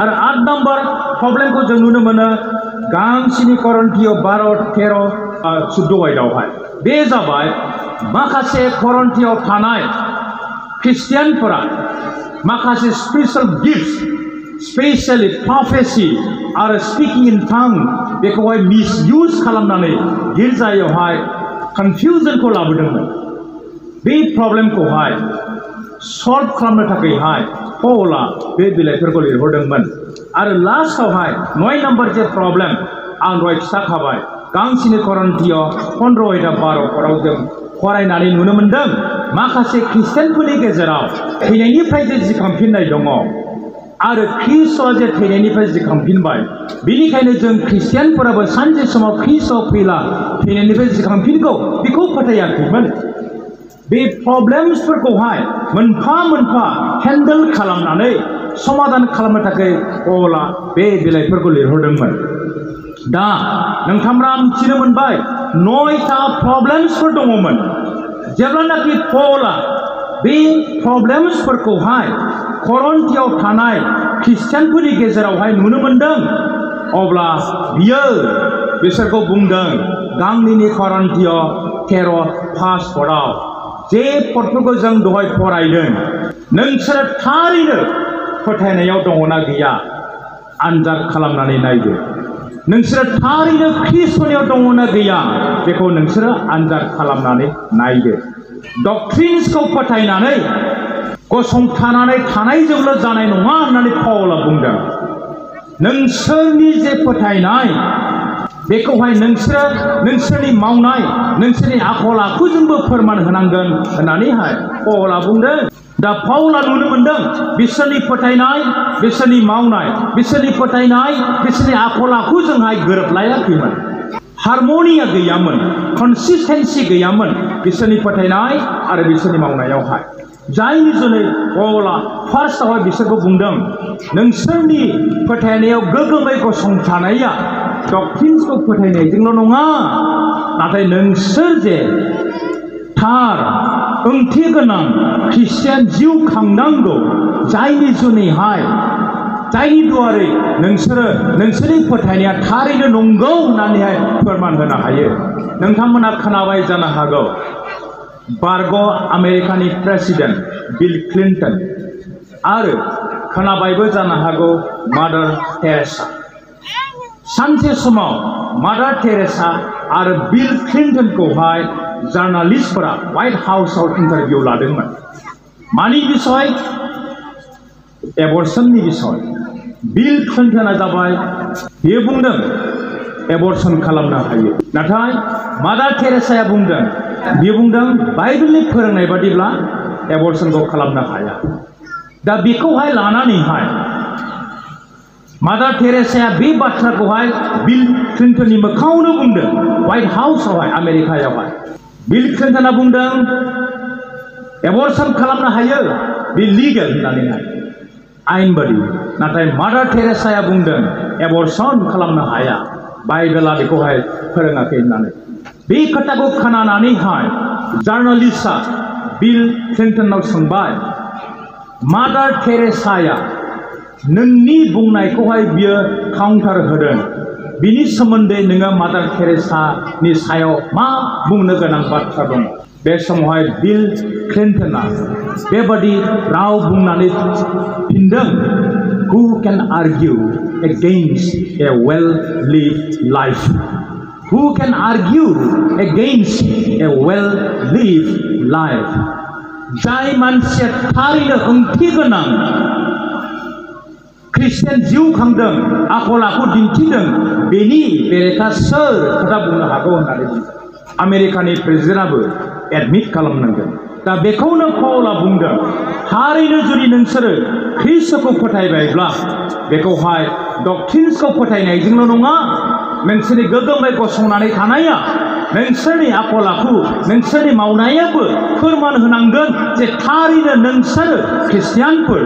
आरो 8 नम्बर प्रब्लेमखौ जों नुनो मोनो गांसिनि करन्थियाव 12-13-14 आयदायावहाय बे जाबाय माखासे करन्थियाव थानाय ख्रिस्टियानफोरा माखासे स्पिरिचुअल गिफ्ट्स स्पेशली प्रफेसि आरो स्पिकिं इन टांग बेखौहाय मिसइउज खालामनानै गिर्जायावहाय कनफिउजनखौ लाबोदोंमोन बे प्रब्लेमखौहाय सल्व खालामनो थाखायहाय पौला बे बिलाइफोरखौ लिरहरदोंमोन आरो लास्टआवहाय 9 नम्बर जे प्रब्लेम आं दहाय खिथाखाबाय गांसिनि करन्थियाव 15-12 जों फरायनानै नुनो मोनदों माखासे ख्रिस्टियानफोरनि गेजेराव थैनायनिफ्राय जे जिखांफिननाय दङ आरो ख्रिस्टआ जे थैनायनिफ्राय जिखांफिनबाय बेनिखायनो जों ख्रिस्टियानफोराबो सानसे समाव ख्रिस्टआ फैला थैनायनिफ्राय जिखांफिनगौ बेखौ फोथायाखैमोन बे प्रब्लेम्सफोरखौहाय मोनफा मोनफा हेन्डेल खालामनानै समाधान खालामनो थाखाय पौला बे बिलाइफोरखौ लिरहरदोंमोन दा नोंथांमोना मिथिनो मोनबाय 9टा प्रब्लेम्सफोर दङमोन जेब्लानाखि पौला बे प्रब्लेम्सफोरखौहाय करन्थियाव थानाय ख्रिस्टियानफोरनि गेजेरावहाय नुनो मोनदों अब्ला बियो बिसोरखौ बुंदों गांनैनि करन्थियाव 13 पदआव जे पदफोरखौ जों दहाय फरायदों नोंसोर थारैनो फोथायनायाव दङना गैया आनजाद खालामनानै नायदो नोंसोर थारैनो ख्रिस्टनियाव दङना गैया बेखौ नोंसोर आनजाद खालामनानै नायदो डक्ट्रिन्सखौ फोथायनानै गसंथानानै थानायजोंल' जानाय नङा होननानै पौला बुंदों नोंसोरनि जे फोथायनाय बेखौहाय नोंसोरनि मावनाय नोंसोरनि आखल आखुजोंबो फोरमान होनांगोन होननानैहाय पौला बुंदों दा पौला नुनो मोनदों बिसोरनि फोथायनाय बिसोरनि मावनाय बिसोरनि फोथायनाय बिसोरनि आखल आखुजोंहाय गोरोबलायाखैमोन हारमनिया गैयामोन कनसिस्टेन्सि गैयामोन बिसोरनि फोथायनाय आरो बिसोरनि मावनायावहाय जायनि जुनै पौला फार्स्टआवहाय बिसोरखौ बुंदों नोंसोरनि फोथायनायाव गोग्गोमै गसंथानाया डक्ट्रिन्सखौ फोथायनायजोंल' नङा नाथाय नोंसोर जे थार ओंथि गोनां ख्रिस्टियान जिउ खांनांगौ जायनि जुनैहाय जायनि दुआरै नोंसोरो नोंसोरनि फोथायनाया थारैनो नंगौ होननानैहाय फोरमान होनो हायो नोंथांमोना खोनाबाय जानो हागौ बारग' आमेरिकानि प्रेसिडेन्ट बिल क्लिन्टन आरो खोनाबायबो जानो हागौ मादार टेरेसा सानसे समाव मादार टेरेसा आरो बिल क्लिन्टनखौहाय जार्नालिस्टफोरा व्हाइट हाउसआव इन्टारभिउ लादोंमोन मानि बिसय एबर्सननि बिसय बिल क्लिन्टना जाबाय बियो बुंदों एबर्सन खालामनो हायो नाथाय मादार टेरेसाया बुंदों बियो बुंदों बाइबेलनि फोरोंनाय बादिब्ला एबर्सनखौ खालामनो हाया दा बेखौहाय लानानैहाय मादार टेरेसाया बे बाथ्राखौहाय बिल क्लिन्टननि मोखाङावनो बुंदों व्हाइट हाउसआवहाय आमेरिकायावहाय बिल क्लिन्टना बुंदों एबर्सन खालामनो हायो बे लिगेल होननानैहाय आइन बादि नाथाय मादार टेरेसाया बुंदों एबर्सन खालामनो हाया बाइबेला बेखौहाय फोरोङाखै होननानै बे खोथाखौ खोनानानैहाय जार्नालिस्टआ बिल क्लिन्टनाव सोंबाय मादार टेरेसाया नोंनि बुंनायखौहाय बियो काउन्टार होदों बिनि सोमोन्दै नोङो मादार टेरेसानि सायाव मा बुंनो गोनां बाथ्रा दङ बे समावहाय बिल क्लिन्टना बेबादि राव बुंनानै फिनदों हु केन आर्गिउ एगेन्स्ट ए वेल लिव्ड लाइफ हु केन आर्गिउ एगेन्स्ट ए वेल लिव्ड लाइफ जाय मानसिया थारैनो ओंथि गोनां ख्रिस्टियान जिउ खांदों आखल आखु दिन्थिदों बेनि बेरेखा सोर खोथा बुंनो हागौ होननानै बुंदों आमेरिकानि प्रेसिडेन्टआबो एडमिट खालामनांगोन दा बेखौनो पौला बुंदों थारैनो जुदि नोंसोरो ख्रिस्टखौ फोथायबायब्ला बेखौहाय डक्ट्रिन्सखौ फोथायनायजोंल' नङा नोंसोरनि गोग्गोमै गसंनानै थानाया नोंसोरनि आखल आखु नोंसोरनि मावनायाबो फोरमान होनांगोन जे थारैनो नोंसोरो ख्रिस्टियानफोर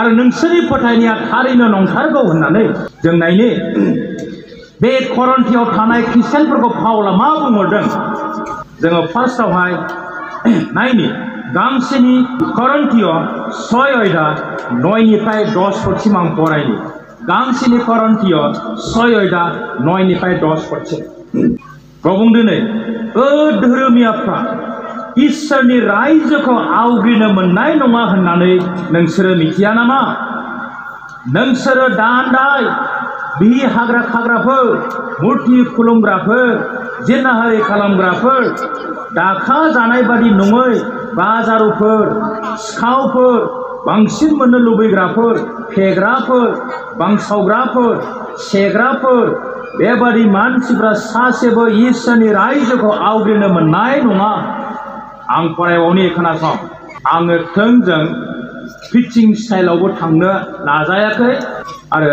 आरो नोंसोरनि फोथायनाया थारैनो नंथारगौ होननानै जों नायनो बे करन्थियाव थानाय ख्रिस्टियानफोरखौ पौला मा बुंहरदों जोङो फार्स्टआवहाय नायनि गांसेनि करन्थिय 6 अयदा 9निफ्राय 10 पदसिम आं फरायनि गांसेनि करन्थिय 6 अयदा 9निफ्राय 10 पदसिम बुंदों नै धोरोमियाफ्रा इसोरनि रायजोखौ आवग्रिनो मोननाय नङा होननानै नोंसोरो मिथिया नामा? नोंसोरो दान्दाय बिहि हाग्रा खाग्राफोर मुर्ति खुलुमग्राफोर जिनाहारि खालामग्राफोर दाखा जानाय बादि नङै बाजारुफोर सिखावफोर बांसिन मोननो लुबैग्राफोर फेग्राफोर बांसावग्राफोर सेग्राफोर बेबादि मानसिफ्रा सासेबो इसोरनि रायजोखौ आवग्रिनो मोननाय नङा। आं फरायबावनि खोनासं आङो थोंजों प्रिचिं स्टाइलावबो थांनो नाजायाखै आरो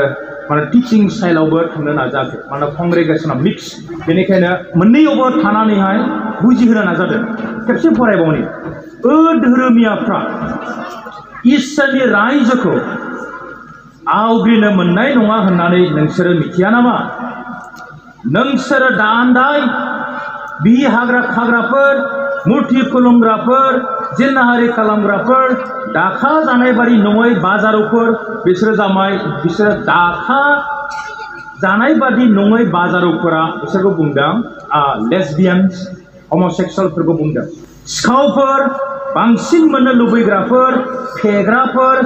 माने टिचिं स्टाइलावबो थांनो नाजायाखै माने कंग्रेगेसना मिक्स बेनिखायनो मोननैयावबो थानानैहाय बुजिहोनो नाजादों। खेबसे फरायबावनि धोरोमियाफ्रा इसोरनि रायजोखौ आवग्रिनो मोननाय नङा होननानै नोंसोरो मिथिया नामा? नोंसोरो दान्दाय बिहि हाग्रा खाग्राफोर मुर्ति खुलुमग्राफोर जिनाहारि खालामग्राफोर दाखा जानाय बादि नङै बाजारुफोर बिसोरो दाखा जानाय बादि नङै बाजारुफोरा बिसोरखौ बुंदों लेसबियान्स हमसेक्सुवेलफोरखौ बुंदों सिखावफोर बांसिन मोननो लुबैग्राफोर फेग्राफोर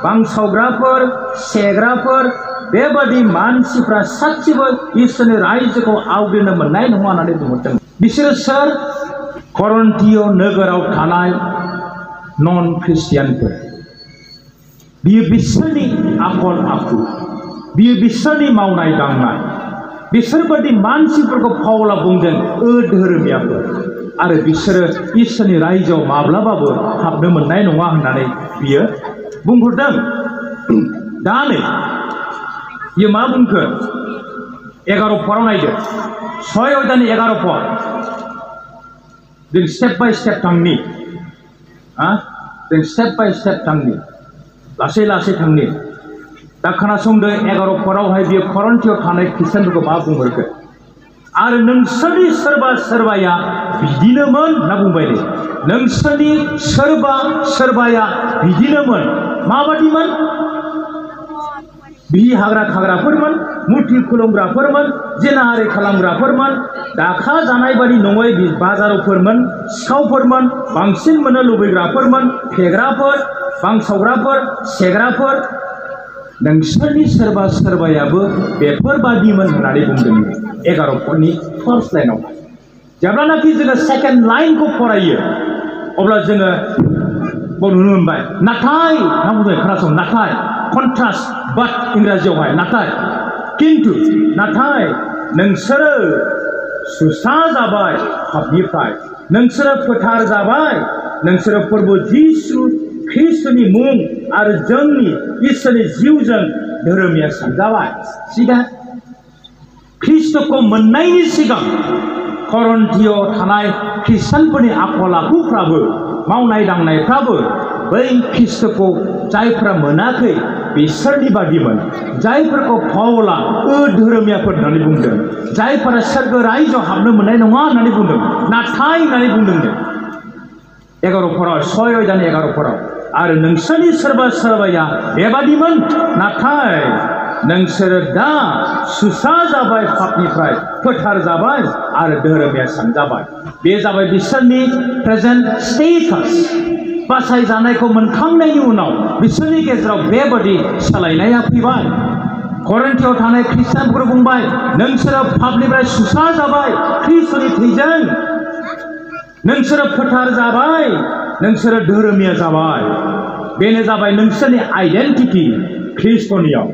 बांसावग्राफोर सेग्राफोर बेबादि मानसिफ्रा सासेबो इसोरनि रायजोखौ आवग्रिनो मोननाय नङा होननानै बुंहरदों। बिसोरो सोर? करन्थिय नोगोराव थानाय नन ख्रिस्टियानफोर। बियो बिसोरनि आखल आखु बियो बिसोरनि मावनाय दांनाय बिसोरबादि मानसिफोरखौ पाउला बुंदों धोरोमियाफोर आरो बिसोरो इसोरनि रायजोआव माब्लाबाबो हाबनो मोननाय नङा होननानै बियो बुंहरदों। दा नै बियो मा बुंखो 11 पदआव नायदो 6 अयदानि 11 पद जों स्टेप बाय स्टेप थांनि जों स्टेप बाय स्टेप थांनि लासै लासै थांनि। दा खोनासंदो 11 पदआवहाय बियो करन्थियाव थानाय ख्रिस्टियानफोरखौ मा बुंहरखो आरो नोंसोरनि सोरबा सोरबाया बिदिनोमोन होनना बुंबाय दे नोंसोरनि सोरबा सोरबाया बिदिनोमोन माबादिमोन? बिहि हाग्रा खाग्राफोरमोन मुर्ति खुलुमग्राफोरमोन जिनाहारि खालामग्राफोरमोन दाखा जानाय बादि नङै बाजारुफोरमोन सिखावफोरमोन बांसिन मोननो लुबैग्राफोरमोन फेग्राफोर बांसावग्राफोर सेग्राफोर नोंसोरनि सोरबा सोरबायाबो बेफोरबादिमोन होननानै बुंदों 11 पदनि फार्स्ट लाइनाव। जेब्लानाखि जोङो सेकेन्ड लाइनखौ फरायो अब्ला जोङो नुनो मोनबाय नाथाय मा बुंदों खोनासं नाथाय कन्ट्रास्ट बाट इंराजियावहाय नाथाय किन्तु नाथाय नोंसोरो सुसा जाबाय पापनिफ्राय नोंसोरो फोथार जाबाय नोंसोरो प्रभु जिसु ख्रिस्टनि मुं आरो जोंनि इसोरनि जिउजों धोरोमिया सानजाबाय। सिगां ख्रिस्टखौ मोननायनि सिगां करन्थियाव थानाय ख्रिस्टियानफोरनि आखल आखुफ्राबो मावनाय दांनायफ्राबो बै ख्रिस्टखौ जायफ्रा मोनाखै बिसोरनि बादिमोन जायफोरखौ पाउला धोरोमियाफोर होननानै बुंदों जायफोरा सोरगो रायजोआव हाबनो मोननाय नङा होननानै बुंदों नाथाय होननानै बुंदों 11 पदआव 6 अयदानि 11 पदआव आरो नोंसोरनि सोरबा सोरबाया बेबादिमोन नाथाय नोंसोरो दा सुसा जाबाय पापनिफ्राय फोथार जाबाय आरो धोरोमिया सानजाबाय। बे जाबाय बिसोरनि प्रेजेन्ट स्टेटास बासायजानायखौ मोनखांनायनि उनाव बिसोरनि गेजेराव बेबादि सोलायनाया फैबाय। करन्थियाव थानाय ख्रिस्टियानफोर बुंबाय नोंसोरो पापनिफ्राय सुसा जाबाय ख्रिस्टनि थैजों नोंसोरो फोथार जाबाय नोंसोरो धोरोमिया जाबाय। बेनो जाबाय नोंसोरनि आइडेन्टिटि ख्रिस्टनियाव।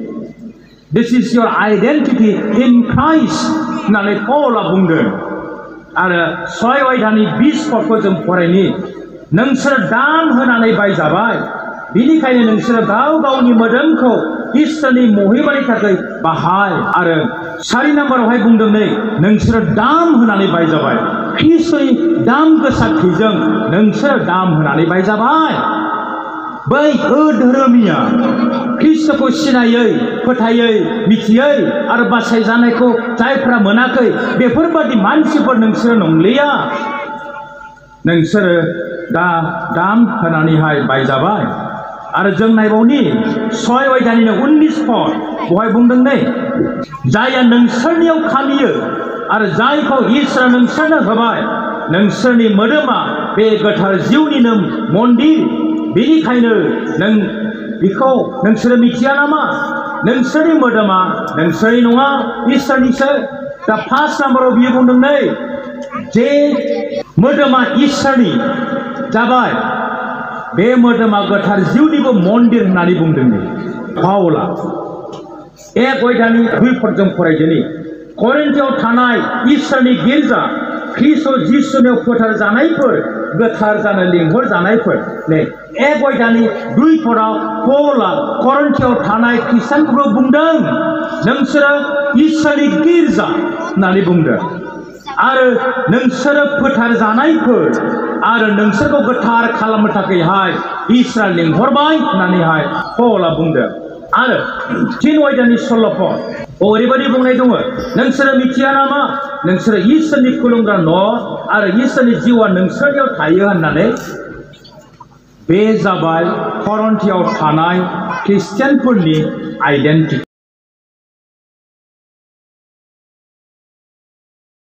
This is your identity in Christ होननानै पाउला बुंदों आरो 6 अयदानि 20 पदखौ जों फरायनि नोंसोर दान होनानै बायजाबाय बिनिखायनो नोंसोरो गाव गावनि मोदोमखौ इसोरनि महिमानि थाखाय बाहाय आरो 4 नाम्बारावहाय बुंदों नै नोंसोरो दाम होनानै बायजाबाय ख्रिस्टनि दाम गोसा थैजों नोंसोर दाम होनानै बायजाबाय। बै धोरोमिया ख्रिस्टखौ सिनायै फोथायै मिथियै आरो बासायजानायखौ जायफ्रा मोनाखै बेफोरबादि मानसिफोर नोंसोरो नंलिया। नोंसोरो दा दाम होनानैहाय बायजाबाय आरो जों नायबावनि 6 अध्यायनि 19 पद बहाय बुंदों नै जायहा नोंसोरनियाव खामियो आरो जायखौ इसोरा नोंसोरनो होबाय नोंसोरनि मोदोमा बे गोथार जिउनिनो मन्दिर बेनिखायनो नों बिखौ नोंसोरो मिथिया नामा नोंसोरनि मोदोमा नोंसोरनि नङा इसोरनिसो दा 5 नाम्बाराव बियो बुंदों नै जे मोदोमा इसोरनि जाबाय बे मोदोमा गोथार जिउनिबो मन्दिर होननानै बुंदों पाउला 1 अध्यायनि 2 पदजों फरायदोनि करिन्थियाव थानाय इसोरनि गिर्जा ख्रिस्ट जिसुनियाव फोथार जानायफोर गोथार जानो लिंहर जानायफोर नै 1 अध्यायनि 2 पदाव पाउला करिन्थियाव थानाय ख्रिस्टियानफोरखौ बुंदों नोंसोरो इसोरनि गिर्जा होननानै बुंदों आरो नोंसोरो फोथार जानायफोर आरो नोंसोरखौ गोथार खालामनो थाखायहाय इसोरा लिंहरबाय होननानैहाय पाउला बुंदों आरो 3 अध्यायनि 16 पद ओरैबायदि बुंनाय दङ नोंसोरो मिथिया नामा नोंसोरो इसोरनि खुलुमग्रा न' आरो इसोरनि जिउआ नोंसोरनियाव थायो होननानै बे जाबाय करिन्थियाव थानाय ख्रिस्टियानफोरनि आइडेन्टिटि